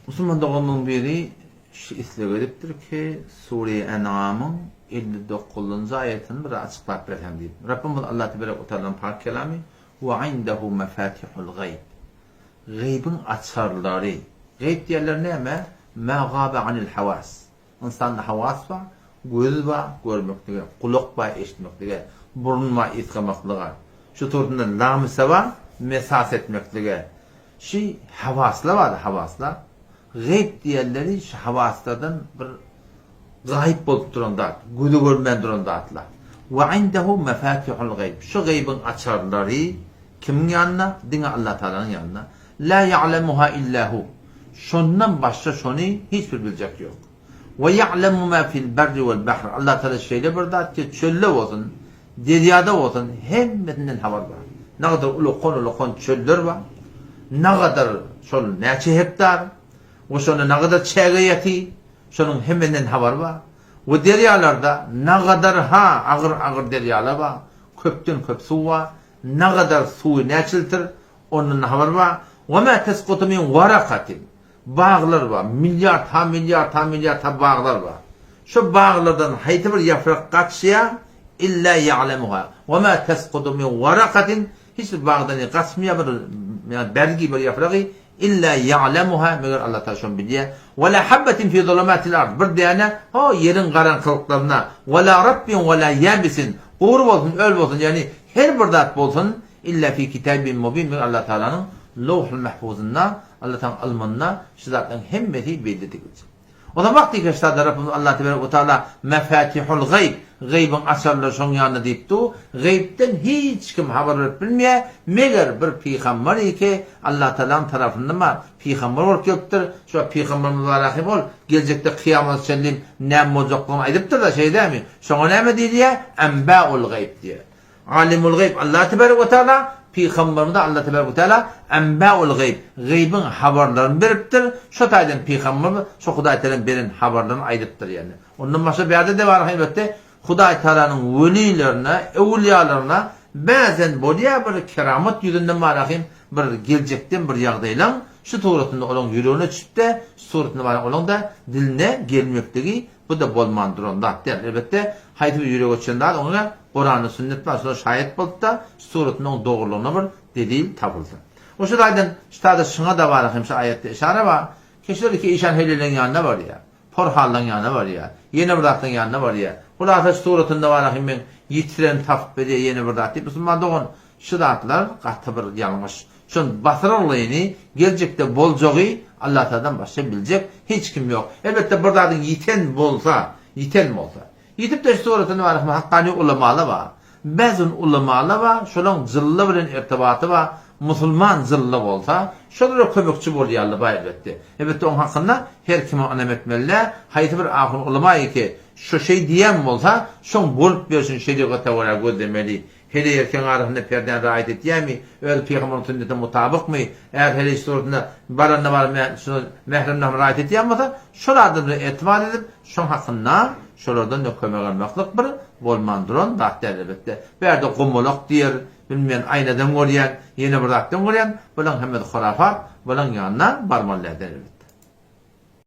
Musulman doganymyzyň biri şu isleg edipdir ki, Sure-i En'amyň 59-njy aýatyny bir açyklap berseň diýip. Rabbymyz Allah tebarek we tealanyň pak kelamy, Wa indehu mefatihul gaýb. Gaýbyň açarlary. Gaýb diýenleri näme? Ma gaba anil hawas. Ynsanda hawas bar, göz bar görmeklige, gulak bar eşitmeklige, burun bar ysgamaklyga. Şu suratynda lamse bar mesas etmeklige. Şu hawaslar bar, hawaslar. Gaýb diýenleri şu hawaslardan bir gaýyp bolup duran zat, göze görünmän duran zatlar. Wa indehu mefatihul gaýb. Şu gaýbyň açarlary kimiň ýanynda? Diňe Allah Tagalanyň ýanynda. La ýa'lemuha illa hu. Şondan başga şony hiç bir biljek ýok. We ýa'lemu ma fil berri wel bahr. Allah Tagala şeýle bir zat ki, çölde bolsun, derýada bolsun hemmesinden habar bar. Nagadar ulakan-ulakan çöller bar. Nagadar şol näçe hektar we şonda nagadar çäge ýaty, şonuň hemmesinden habar bar. We derýalarda nagadar ha agyr-agyr derýalar bar. Köpden köp suw bar. Nagadar suwy näçe litr, Ondan habar bar. Wa ma teskutu min warakatin. Baglar bar. Milliard ha milliard ha milliard ha baglar bar. Şu baglardan haýsy bir ýaprak gaçýar, illa ýa'lemuha. Wa ma teskutu min warakatin. Hiç bir bagdan gaçmaýar bir ýa bergi bir ýapragy illa ýa'lemuha meger Allah Taala şony bilýär. Wa la habbatin fi zulumatil ard. Bir däne ho ýeriň garaňkylyklarynda wa la ratbin wa la ýabisin. Gury bolsun, öl bolsun, ýagny her bir zat bolsun Illa fi kitabin mubin meger Allah Tagalanyň Lowhul Mahfuzynda, Allah Taganyň ylmynda şu zatlaryň hemmesi bellidigidir. O zaman wagty keşdada Rabbimiz Allah Tebarek we Taala Mefatihul Gaýb, gaýbyň açarlary şoň ýanynda diýip dur. Gaýypdan hiç kim habar berip bilmeýär, meger bir pygambar ýeke Allah Tagalanyň tarapyndan bar, pygambar bolup gelipdir. Şo pygamber mübarek ol geljekde kyýamata çenli näme boljakdygyny aýdypdyr-da, şeýle dälmi? Şoňa näme diýilýär? Enbaul Gaýb diýýär. Alimul gaýb Allah tebarek we taala, pygamberimize Allah tebarek we taala enbaul gaýb, gaýbyň habarlaryny beripdir. Şo taýdan pygamberimiz şo Hudaý taalaň beren habarlaryny aýdypdyr ýagny. Ondan başga bärde-de bar elbetde Hudaý taalanyň welilerine, öwülýalaryna bäzen bolýar bir keramat ýüzünden bar ahim bir geljekden bir ýagdaýlaň şu suratynda olaň ýüregine düşüpde, şu suratynda bar olaň-da diline gelmekligi Bu-da bolman duran zat däl. Elbetde, haýsy bir ýürege düşen zat oňa Kuranda sünnet bar, şolar şaýat bolupda, şu suratynda oň dogrulygyna bir delil tapylsa. We şu taýdan ştada şyňa-da bar hem şu aýatda yşara bar. Keşler iki işan heleliň ýanyna barýar. Porhanlaň ýanyna barýar. Ýene bir zatlaň ýanyna barýar. Hulasa şu suratynda bar hem meň ýitirenim tapyp berýär ýene bir zat diýip musulman dogan şu zatlar gaty bir ýalňyş. Şon basyryglyny geljekde boljagy Allataladan başga biljek hiç kim ýok. Elbetde bir zadyň ýiten bolsa, ýiten bolsa. Ýitip-de şu suratyny bar, hakkani ulamalar bar. Bäzin ulamalar bar, şolaň jylla bilen irtibaty bar, musulman jylla bolsa, şolara kömekçi bolýarlar bar elbetde. Elbetde oň hakynda her kime ynam etmeli däl, haýsy bir ahun ulama ki şu şeý diýen bolsa, şoň bolup berşini şerigata görä gözlemeli. Heleý erkegiň arasynda perdäni raýat etýärmi? Özi pygamberiň sünnetine mutabykmy? Är heleý suratynda baranda baryp şuna mähremini hem raýat etýän bolsa, şol adamlara etibar edip, şoň hakynda şolardan-da kömek almaklyk bir bolman duran zat däl elbetde. Bu ýerde gomalak diýer, bilmeýän aýnadan görýän, ýene bir zatdan görýän, bulaň hemmesi hurafat, bulaň ýanyna barmaly däl elbetde.